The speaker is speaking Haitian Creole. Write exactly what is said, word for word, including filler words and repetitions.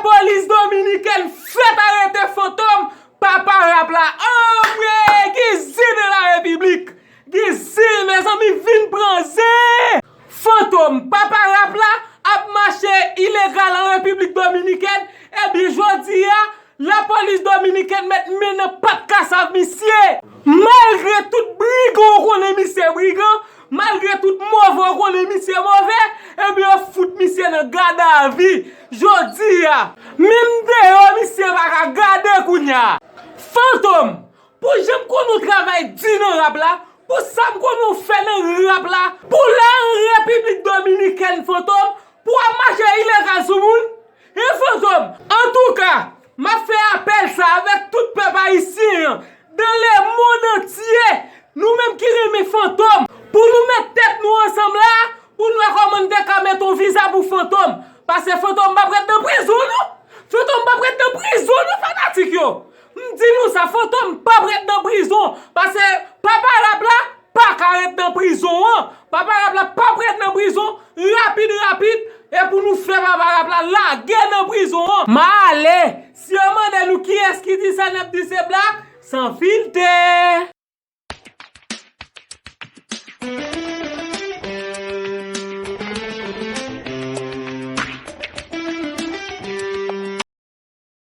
Polis dominikèn fèt arete Fantom, papa rap la. Anmwe, gen zen nan la repiblik. Gen zen, mezanmi, vin pran zen. Fantom, papa rap la, ap mache ilegal an Repiblik Dominikèn. Ebyen, jodi a, lapolis dominikèn met men nan pat kasav misye. Malgre tout brigan w konnen misye brigan, malgre tout move w konnen misye move, ebyen, yo fout misye nan gadavi. Jodi a, menm deyò misye pa ka gade kounye a. Fantom, pou jan m konnen w travay di nan rap la, pou sa m konnen w fè nan rap la, pou la an Repiblik Dominikèn, Fantom, pou w ap mache ilegal sou moun, e Fantom. Antouka, m ap fè apèl sa avèk tout pèp ayisyen an, dans le monde entier, nou menm ki renmen Fantom, pou nou met tèt nou ansanm la, pou n wè kòman n te ka met yon viza pou Fantom. Paske Fantom p ap ret nan prizon, non. Fantom p ap ret nan prizon, non, fanatik yo. M di nou sa, Fantom p ap ret nan prizon. Paske papa rap la pa ka ret nan prizon an. Papa rap la p ap ret nan prizon. Rapid, rapid. E pou nou fè papa rap la lage nan prizon an. M ale. Si yo mande nou kiyès ki di sa, n ap di se Black Sans Filter.